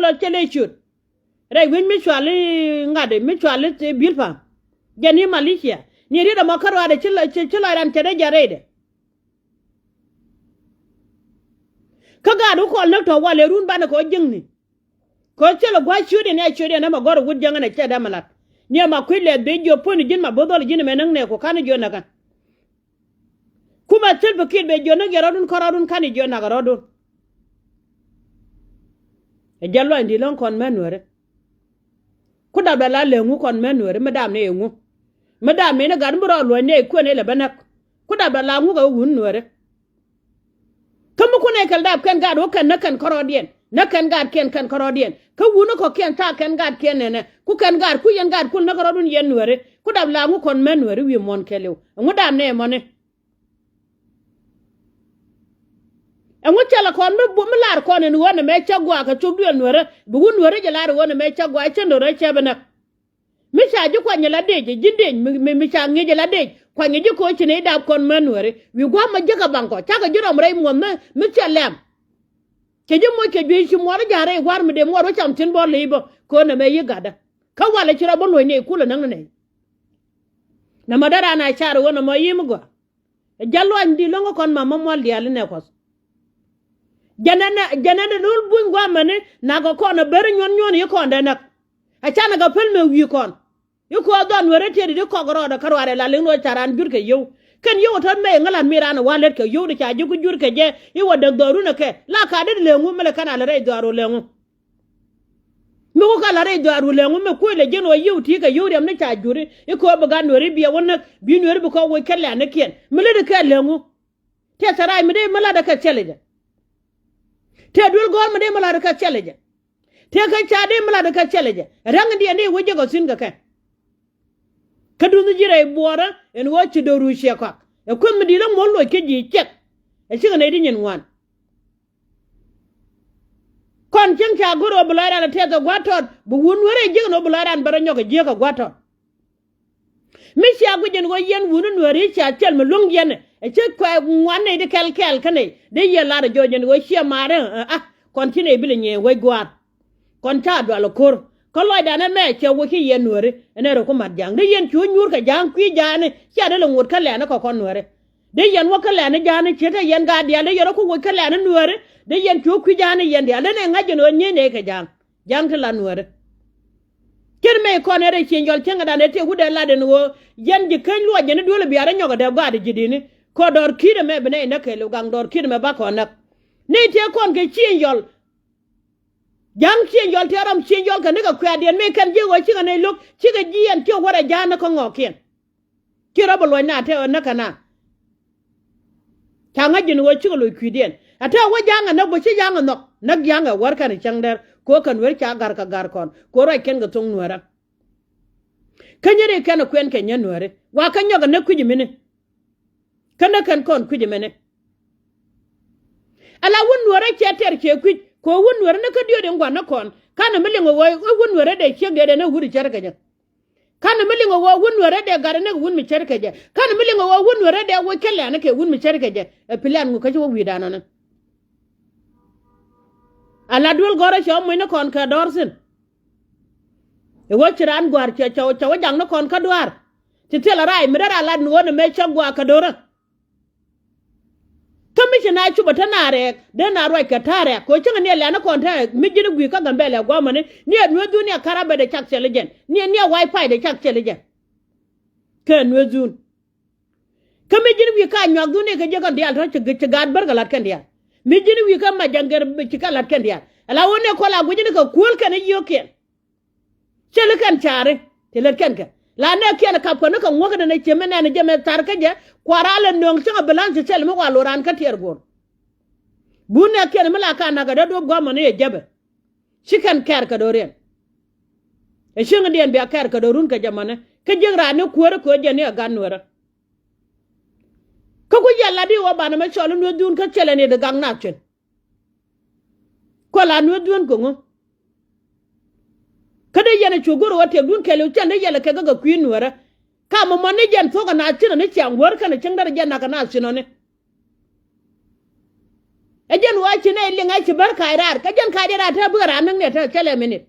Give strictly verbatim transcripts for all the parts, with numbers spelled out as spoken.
Lɔ cɛ lɛ ciöt rɛy wi̱c mi cuali ŋa̱t mi cuali Bilpam. Jɛ ni Malaysia ni riet ɛmɔ kä ruaadɛ ci lɔcdan cɛ dee jɛ rɛydɛ. Kä gaat wä kɔl näk tɔ̱ walɛ run banɛ kɛ wä jiäkni. Kɛ wä thilɛ gua̱c ciötdiɛn ɛ ciötdiɛn ɛmɛ gɔ̱r ɛ wut jiäkni cɛ dee mi lat. Ni ɛma kui̱ lɛth ben jiök puɔ̱nyni ji̱n ma bo̱th dhɔl ji̱n ɛmɛ näk nɛɛku ka̱n jiök näkä. Kumɛ thil bi kiɛt ben jiök näk yɛ rɔ̱dun kä rɔ̱dun ka̱n jiök näk rɔ̱dun. Ɛ jɛn luɔ̱nydi̱t lɔ̱ŋ kɔn mɛ nuääri. Ku dap dɔ la lɛ ŋu kɔn mɛ nuääri mi dap ni ɛ ŋu. Mi dap ni ni gat mi rɔ luɔ̱ny ni ɛ kuën ilɛ bä näk. Ku dap dɔ la ŋu kɛ wun nuääri. Kä mi kun ɛ kɛl dap kɛn gaat wä kɛn näk kɛn kärɔɔdiɛn näk kɛn gaatkiɛn kɛn kärɔɔdiɛn kä wun ni kɔ̱kiɛn thaak kɛn gaatkiɛn nɛnɛ ku kɛn gaat ku yɛn gaat kul näk kärɔɔdun yɛn nuääri. Ku dap la ŋu kɔn mɛ nuääri wi̱i̱ muɔ̱n kɛɛliw ɛŋu dap ni ɛ mɔni. Ɛŋu cɛlɛ kɔn mi bu mi lar kɔn ɛn ɣöö nɛmɛ cä gua̱a̱k kɛ cop duël nuɛrä bi wun nuɛrä jɛ lar ɣöö nɛmɛ cä gua̱a̱k cä nuɛrä cɛ bi näk. Mi ca ji̱ kuany la dec ji̱ dec mi mi ca ŋi̱i̱c la dec kuany ji̱ ko̱ ci nɛy dap kɔn män nuɛri wi̱i̱ gua̱a̱k ma jiäk ɛ baŋ kɔ cakɛ ji̱ rɔm rɛy muɔ̱th mi mi cɛ lɛm. Cɛ ji̱ moc kɛ juëc ci muɔr ja̱a̱r rɛy gua̱a̱r mi dee muɔr wä cam thi̱n bɔl ley bä kɛ ɣöö nɛmɛ yi̱ gatdä. Kä walɛ ci rɔ bä luɔ̱c nɛy kulɛ näk ni nɛy. Nɛmɛ dee raan a car ɣöö nɛmɛ yi̱ mi gɔaa. Ɛ jal luany di lo̱ŋ kä kɔn mamä mual diaal inɛ kuɔth. Jɛnɛn jɛnɛn in lul buny guamɛni nakɛ kɔn ɛ ber nyuɔn nyuɔn yi kɔn dee näk. Ɛ canɛ kɛ päl mëë wi̱i̱ kɔn. Yi kɔn dhɔn weri tiɛt di kɔk rɔɔdɛ kä ruaadɛ la liŋ ni wä ca raan jur kɛ yio̱w. Kɛn yio̱w ɛ tɔt mëë ŋälan mi raan ɛ wa lät kɛ yio̱w di ca ji̱ ku jur kɛ jɛ i̱ wä däk dhɔrun ɛ kɛ la ka dit lëŋu mi lɛ kɛn a lɛ rɛy dhɔru lëŋu. Mi wä ka la̱t rɛy dhɔaar wä lɛŋu mi kuec lɛ ji̱n ɣöö yiëw ti̱i̱ kɛ yio̱w riɛm ni ca juri i̱ köö bi gat nueeri biɛ wä näk bi nueeri bi kɔn woc kä lɛ̈nikiɛn mi lätdɛ kɛ lɛŋu. Tëë thɛrac mi dee mi la̱tdɛ kɛ thilɛ jɛ. Tëë duel gɔ̱r mi dee mi la̱tdɛ kɛ thilɛ jɛ. Tëë kä ca dee mi la̱tdɛ kɛ thilɛ jɛ. Räŋdiɛn dee wä jiäk ɔ thi̱n kɛ kɛ. Kä duundhi ji̱ rɛy buɔɔrä ɛn ɣöö ci do̱ru ciɛ kɔak ɛ kueth mi di̱i̱t ɛ muɔ̱l loc kä ji̱ ciɛk. Ɛ cikɛ nɛy ti nyin ŋuan. Kɔn cieŋ ca go̱r ɣöö bi lɔcdan ɛ tɛth ɛ gua̱a̱r tɔt bi wun nueeri ɛ jiäk ɛn ɣöö bi lɔcdan bɛ rɔ nyɔk ɛ jiäk ɛ gua̱a̱r tɔt. Mi cia guic ɛn ɣöö yɛn wuni nueeri cia thil mi luäŋ yɛn ɛ ci kuɛ ŋuan nɛy ti kɛl kɛɛl kä nɛy dee yɛn lar ɛ jɔɔc ɛn ɣöö ciɛ maarä ɛ a kɔn ci nɛy bi lɛ nyiëë wec gua̱a̱r. Kɔn ca dual ɛ ko̱r kä lɔcdan ɛmɛ cɛ wä ci yɛn nueeri ɛn ɛ rɔ ku mat ja̱a̱ŋ dee yɛn cu nyuur kɛ ja̱a̱ŋ kui̱ ja̱a̱ni cia dee lɛ ŋot kä lɛ̈ni kɛ kɔn nueeri. Dee yɛn wä kä lɛ̈ni ja̱a̱ni ce̱t ɛ yɛn gaat diaal dee yɛn rɔ ku woc kä lɛ̈ni nueeri. Dee yɛn cu kui̱ ja̱a̱ni yɛn diaal dee nɛ ŋa̱c ɛn ɣöö nyieec nɛy kɛ ja̱a̱ŋ. Ja̱a̱ŋ ti la nueeri. Ce̱t mɛ kɔn ɛ rɛy ciëny yɔl cäŋ ɛ dan ɛ tëë wut ɛ lat ɛn ɣöö yɛn ji̱ keny luɔc yɛn i̱ duel ɛ biaar ɛ nyɔk ɛ dee gaat ji̱ di̱ni. Kɔ dɔɔr ki̱t ɛmɛ bi nɛy näk kɛɛliw gaŋ dɔɔr ki̱t ɛmɛ ba kɔn näk. Nɛy tëë kɔn kɛ ciëny yɔl. Ja̱a̱ŋ ciëny yɔl tëë rɔm ciëny yɔl kɛ nikɛ kuɛ̈ɛ̈diɛn mëë kɛn ji̱ ɣöö cikɛ nɛy lo̱k cikɛ ji̱ ɛn ciɛ wärɛ ja̱a̱n ni kä ŋɔɔkiɛn. Ci rɔ bi luɔ̱c na tɛ näk kɛ na. Ca ŋa̱c ji̱n ɣöö cikɛ lo̱c kui̱diɛn a tɛ wä ja̱a̱ŋ ɛ näk bä ci ja̱a̱ŋ ɛ nhɔk näk ja̱a̱ŋ ɛ wär kɛn cäŋ dɛr kɛ ɣöö kɛ nueer ca ga̱r kɛ ga̱r kɔn kɛ ɣöö ruac kɛn kɛ thoŋ nueerä. Kä nyɛn i̱ kɛn ɛ kuɛn kɛ nyɛ nueeri wa kä nyɔk ɛ näk kui̱c imini. Kä näk kɛn kɔn kui̱c imini. Ala wun nueerä cɛ tɛr cɛ kui̱c kɛ ɣöö wun nueerä ni kä diöt in gua̱n ni kɔn ka̱n ɛ mi liŋ ɛ ɣöö i̱ wun nueerä dee ciek dee dee ni wut i̱ cär kɛ jɛ. Ka̱n mi liŋ ɛ ɣöö wun nuɛrɛ dee gat ɛ ni kɛ wun mi ce̱tkɛ jɛ. Ka̱n mi liŋ ɛ ɣöö wun nuɛrɛ dee woc kä lɛ̈ni kɛ wun mi ce̱tkɛ jɛ. Ɛ plan ŋu kä ci wä wi̱i̱dan ɔni. Ala duel gɔ̱rä cɛ wä mucni kɔn kɛ dɔ̱r thi̱n. Ɛ ɣöö ci raan gua̱a̱r cɛ cɛ wä jaŋni kɔn kä dua̱a̱r. Ci thilɛ raay mi dee raan lat ni ɣöö ni mëë cä gua̱a̱r kɛ do̱rä. Kä mi ci na cupä te na rɛɛk dee na ruac kɛ ta̱a̱ rɛɛk kɛ cäŋ ni ɛ lɛ̈ni kɔn te mi ji̱n gui̱i̱k kä Gambɛlɛ gua̱a̱mä ni ni ɛ nueeth dhun ni ɛ karabɛ dee cak thil jɛn ni ni ɛ wifi dee cak thil jɛn. Kɛ nueeth dhun. Kä mi ji̱n wi̱i̱ ka nyuak dhun ni kɛ ji̱ kɔn diaal tɔ̱ ci gaat bär kɛ la̱t kɛn diaal. Mi ji̱n wi̱i̱ kä mac ja̱ŋ gɛr ci kɛ la̱t kɛn diaal ala wä ni ɛ kɔl a gui̱c ni kɛ kuäl kɛn i̱ yio̱o̱kiɛn. Cɛ lät kɛn caari ti lät kɛn kɛ la nɛɛkiɛn kap kɛ ni kɛ ŋuäk kɛ nɛn ɛ ciɛ mi nɛn jɛ mɛ thar kä jɛ. Kua ral ɛ nööŋ cäŋ ɛ bi la̱n ci thɛl mi wa lo̱ raan kä tiɛɛr guɔ̱ɔ̱r. Bun nɛɛkiɛn mi la ka nakä dee duɔ̱p gua̱a̱mɔ ni ɛ jäpɛ. Ci kɛn kɛɛr kɛ do̱riɛn. Ɛ cieŋdiɛn bia kɛɛr kɛ do̱run kɛ jɛ mɔnɛ kä jiäk raan ni kuäärä köö jɛ ni ɛ gat nuäärä. Kä ku yɛl lat di wä banɛ mɛ cɔl i̱ nueth duun kä cɛlɛ ni di gak nath cuɛn. Kuɛ la nueth duun kɛ ŋu. Kä dee yɛn ɛ cu go̱r ɣöö tiɛpdun kɛɛliw cɛn dee yɛl ɛ kɛ gak kɛ kui̱ nuäärä. Ka mɔmɔ ni jɛn thuɔ̱k ɛ naath cinɔni ciaŋ wäär kɛnɛ cäŋ derɛ jɛn nak ɛ naath cinɔni. Ɛ jɛn ɣöö ci nɛy liŋ ɛ ci bär kac raar, kä jɛn kac raar te bikɛ raan näk ni ɛ te thilɛ minit.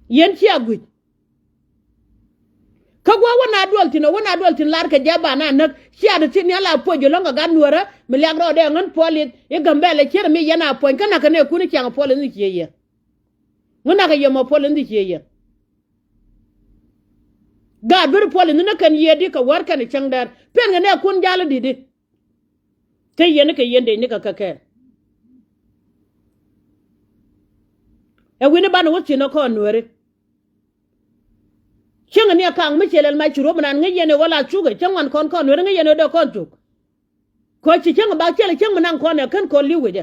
Yɛn cia guic. Kä gua̱a̱th wä na duɔl thi̱n, wä na duɔl thi̱n lar kɛ jɛ ba na näk, cia te thi̱n ni ala puɔc jɛ lɔ̱ŋ kɛ gat nuäärä mi liak rɔɔdɛ ŋän puɔl i̱ Gambɛlɛ cier mi yɛn a puɔ̱ny kä nakä nɛɛkun i̱ ciaŋ puɔl i̱ ni cie yɛ. Ŋun nakä yɛ mɔ puɔl i̱ ni cie yɛ. Gaat beri puɔl i̱ ni ni kɛn yiëëdi kɛ wär kɛn i̱ cäŋ dɛr. Pen kɛ nɛɛkun jal i̱ di̱t i̱. Te yɛn ni kɛ yɛn dec ni kɛ kɛ kɛɛl. Ɛ wi̱ni banɛ wä thi̱n ɛ kɔn nuääri. Cäŋ ni a kaŋ mi ciɛ lɛl mac ci ruɔ̱p mi naan ŋäc yɛn ɛ wä la cukɛ cäŋ wan kɔn kɔn nuääri ŋäc yɛn ɛ dee kɔn thuk. Kɔ ci cäŋ bak ciɛ lɛ cäŋ mi naŋ kɔn ɛ kän kɔn li̱w wecɛ.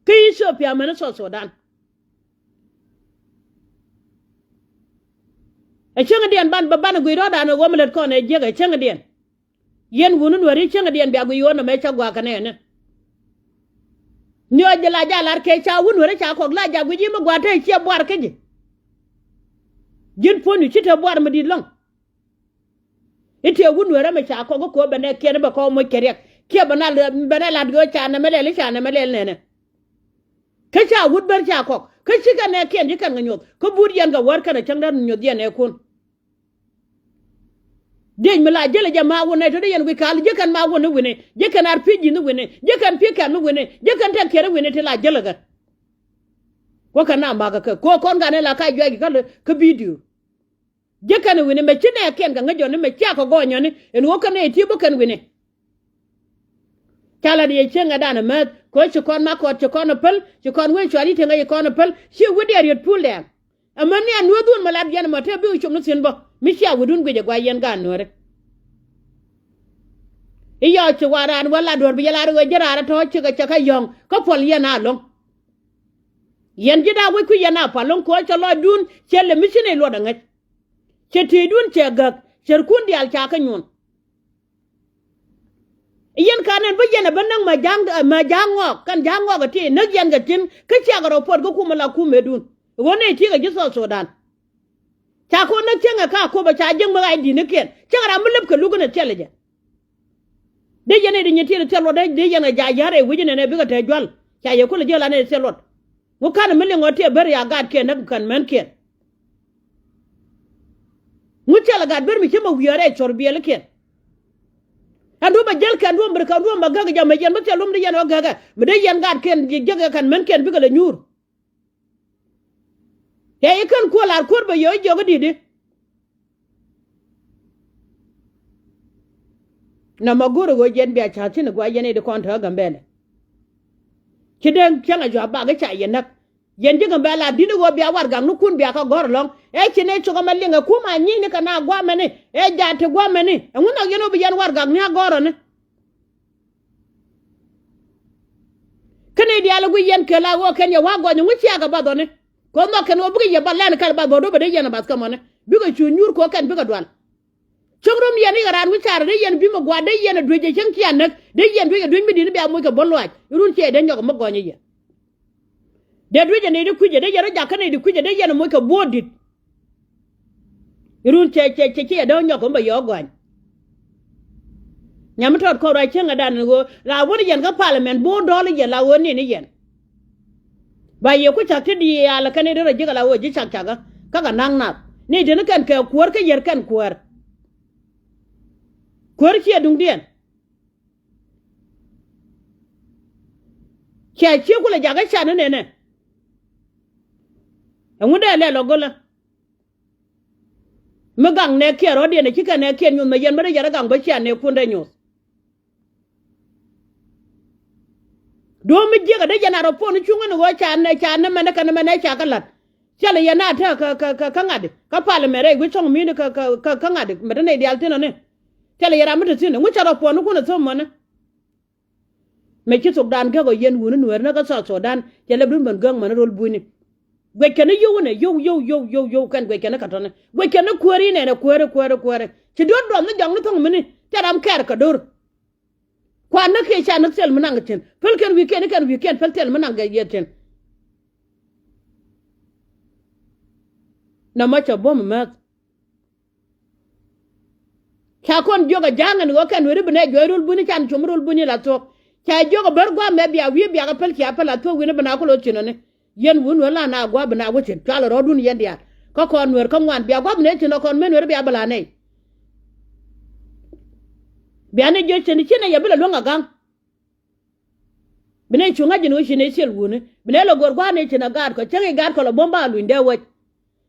Kä Ithiopia mɛn South Sudan. Ɛ cäŋdiɛn ban bä ban guic rɔ̱dan ɛ ɣöö mi lät kɔn ɛ jiäk ɛ cäŋdiɛn. Yɛn wun nuääri cäŋdiɛn bia guic ɣöö nɔmɛ cä gua̱a̱k kɛ nɛɛni. Niɔɔc jɛ la ja lar kɛ ca wun nuääri ca kɔk la ja guic i̱ mi gua̱a̱k te ciɛ buar kä ji̱. Ji̱n puɔ̱ny ci te buar mi di̱t lɔ̱ŋ. I̱ tëë wut nueerä mi ca kɔk kä ko̱o̱p bɛ nɛɛkiɛn bɛ kɔk moc kɛ riɛk kiɛ bɛ na bɛ nɛ lat ɣöö ca nɛmɛ lɛl i̱ ca nɛmɛ lɛl nɛnɛ. Kä ca wut ber ca kɔk kä cikɛ nɛɛkiɛn ci kɛn kɛ nyuɔth kä but yɛn kɛ wär kɛn ɛ cäŋ däär nyuɔth yɛn nɛɛkun. Diec mi la jälɛ jɛ ma wun nɛy tɔ̱ dee yɛn guic kaal ji̱ kɛn ma wun ni wi̱ni ji̱ kɛn ar pi̱c ji̱ ni wi̱ni ji̱ kɛn pi̱c kɛn mi wi̱ni ji̱ kɛn tɛk kiɛn wi̱ni ti la jälɛ kɛ. Wä kɛn na makä kɛ ko̱o̱k kɔn ganɛ la ka juac kɛ kä video. Ji̱ kɛn wi̱ni mɛ ci nɛɛkiɛn kɛ ŋäc jɔni mɛ ciakɔ gɔɔnyɔni ɛn ɣöö kɛn nɛy ti bä kɛn wi̱ni. Ca lat yɛ cieŋ ɛ danɛ määth kɛ ɣöö ci kɔn ma kɔɔt ci kɔn ɛ päl ci kɔn wee cuat i̱ tieŋ ɛ ci kɔn ɛ päl ci wi̱cdiɛ riet puul dɛɛŋ. Ɛmɛ ni a nueeth wun mɛ lat yɛn ɛmɔ te bikɛ com ni thi̱n bä mi cia wi̱dun guic ɛ guay yɛn gaat nuääri. I̱ yɔɔc ci wa raan wä lat duɔ̱ɔ̱r bi yɛ lar ɣöö ji̱ raan ɛ tɔ̱ cikɛ cɛ kä yɔ̱ŋ kä puɔl yɛn a lo̱ŋ. Yɛn ji̱ da̱a̱ wec kui̱ yɛn a pual lo̱ŋ kɛ ɣöö cɛ lɔcdun cɛ lɛ mi ci nɛy luɔt ɛ ŋäc. Cɛ ti̱i̱dun cɛ gäk cärkun diaal ca kä nyuun. Yɛn ka nɛn bä yɛn ɛ bä näk mɛ ja̱a̱ŋ mɛ ja̱a̱ŋ ŋɔɔk kɛn ja̱a̱ŋ ŋɔɔk ɛ ti näk yɛn kɛ thi̱n kä ciakɛ rɔ puɔt kä kumɛ la kumɛdun. Ɣöö nɛy ti̱i̱ kɛ ji̱ South Sudan. Ca kɔn näk cäŋɛ ka kopɛ ca jiäk mi ɣac di̱t ni kiɛn cäŋɛ ram mi lep kɛ luk in ɛ thil ɛ jɛ. Dee yɛn ɛ di nyin tiɛt ɛ thil luɔt dee yɛn ɛ ja̱a̱c ya̱r ɛ wi̱c in ɛn ɛ bikɛ te jual ca yɛ kulɛ jiäk la nɛy ɛ thil luɔt. Ŋu ka̱n mi liŋ ɣɔ̱t tiɛ ber ya gatkiɛn näk kɛn mänkiɛn. Ŋu cɛl ɛ gat ber mi ci mɛ wi̱i̱ ɣɔ̱t ɛ cɔr biɛlikiɛn. Ɛn duɔ̱m ɛ jäl kɛn duɔ̱m ber kɛn duɔ̱m ɛ gäk jɛ mɛ yɛn bä thil luɔ̱m di yɛn ɣä gäkɛ mi dee yɛn gatkiɛn jiäk ɛ kɛn mänkiɛn bikɛ lɛ nyuur. Yɛ i̱ kän kuɔl ar kuäär bɛ yɛ ɣä jiɔk i̱ di̱t i̱. Nɔmɔ go̱o̱rä ɣöö jɛn bia ca̱th thi̱n ɛ gua̱a̱c yɛn i̱ di kɔn te ɣä Gambɛlɛ. Ci dee cäŋ a jua̱a̱p bak i̱ ca yɛ näk. Yɛn ji̱ Gambɛlɛ a di̱n i̱ ɣöö bia warɛgaknikun bia kɛ gɔ̱r ɛlɔ̱ŋ ɛ ci nɛy cuk ɛmɛ liŋ ɛ kum a nyi̱i̱ni kɛ na gua̱a̱mɛni ɛ jaat ti gua̱a̱mɛni ɛŋu nhɔk yɛn ɣöö bi yɛn warɛgakni a gɔ̱r ɔni. Kä nɛy diaal ɛ guic yɛn kɛ la ɣöö kɛn yɛ wa̱a̱ gɔny ɛŋu ciaakɛ bath ɔni. Kɛ ɣöö nhɔk kɛn ɣöö bikɛ yɛ bath lɛn kɛl bath bä duɔ̱p ɛ dee yɛn ɛ bath kä mɔni bikɛ cu nyuur kɛ ɣöö kɛn bikɛ dual. Cäŋ rom yɛn i̱ kɛ raan wi̱c carɛ dee yɛn bi mɛ gua̱a̱r dee yɛn ɛ duec ɛ cäŋ cia näk dee yɛn duec ɛ duec mi di̱t ni bia moc kɛ bä luaac irun ciɛ dee nyɔk ɛ mi gɔny ɛ yɛ. Dee duec ɛ nɛy di kui̱cɛ dee yɛn rɔ jak kä nɛy di kui̱cɛ dee yɛn ɛ moc kɛ buɔ̱ɔ̱t di̱t. Irun cɛ cɛ cɛ cɛ yɛ dee nyɔk ɛ mi bɛ yɔɔk gɔny. Nyam mi tɔt kɔn ruac cieŋ ɛ dan ni ɣöö la wä ni yɛn kä parliament bo̱o̱r dɔ̱ɔ̱l i̱ yɛn la ɣöö ni ni yɛn. Ba yɛ ku cak ti diaal kɛn i̱ derɛ ji̱k ala ɣöö ji̱ cak cakä kä kɛ na̱ŋ nath ni deni kɛn kɛ kuäär kä yɛr kɛn kuäär. Kuäär ciɛ duŋdiɛn. Cia ciek kulɛ jakä can ni nɛnɛ. Ɛŋu dee lɛ lɔ gölä. Mi gaŋ nɛ kiɛn rɔ̱diɛn ɛ ci kɛ nɛ kiɛn nyuth mɛ yɛn mi dee yɛn ɛ gaŋ bä cia nɛ kun dee nyuth. Duɔ̱ɔ̱m mi jiäk ɛ dee yɛn a rɔ puɔ̱n i̱ cuŋä ni ɣöö ca nɛ ca nɛ mɛnɛ kɛn mɛnɛ ca kä la̱t. Cɛ lɛ yɛn a te kä kä kä ŋa̱t kä parliament rɛy wi̱c thɔŋ mi̱i̱ni kä kä kä ŋa̱t mɛ te nɛy diaal thi̱n ɔni. Cɛ lɛ yɛn ram mi te thi̱n ɛ ŋu cɛ rɔ puɔ̱n i̱ kun ɛ thom mɔni. Mɛ ci thokdan gäk ɔ yɛn wuni nueeri ni kä South Sudan cɛ lɛ bi ben gäk mɛn ro̱l buini. Guɛc kɛn ni yio̱w inɛ yio̱w yio̱w yio̱w yio̱w yio̱w kɛn guɛc kɛn ni kä tɔni guɛc kɛn ni kueeri inɛnɛ kueeri kueeri kueeri. Ci duɔ̱t duɔth ni jɔŋ ni thäŋ mini cɛ ram kɛɛr kɛ do̱r. Kuan näk kiɛ ca näk thil mi naŋ kɛ thi̱n päl kɛn wi̱i̱ kiɛn ni kɛn wi̱i̱ kiɛn päl thil mi naŋ kɛ yɛ thi̱n. Nɔmɔ cɛ buɔ̱m määth. Ca kɔn jiök ɛ ja̱a̱ŋ ɛn ɣöö kɛn weri bi nɛ juɔc rol buini can com rol buini la thuɔ̱k. Ca jiök ɛ ber gua̱a̱th mɛ bia wi̱i̱ biakä päl cia päl a thuɔ̱k wi̱n bi na ku lo̱ thi̱n ɔni. Yɛn wun wee la na gua̱a̱th bi na wä thi̱n cua lɛ rɔɔdun yɛn diaal. Kä kɔn nueer kä ŋuan bia gua̱a̱th bi nɛ thi̱n ɔ kɔn mëë nueer bia bi la nɛy. Bia ni jiök thi̱n ci nɛ yɛ bi lɛ luäŋ a ga̱ŋ. Bi nɛ cuŋ ŋa̱c ji̱n ɣöö ci nɛ ciɛl wuni bi nɛ lɛ go̱r gua̱a̱th nɛ ci nɛ gaatkɔ cäŋ i̱ gaatkɔ lɛ buɔ̱m ba luny dee wec.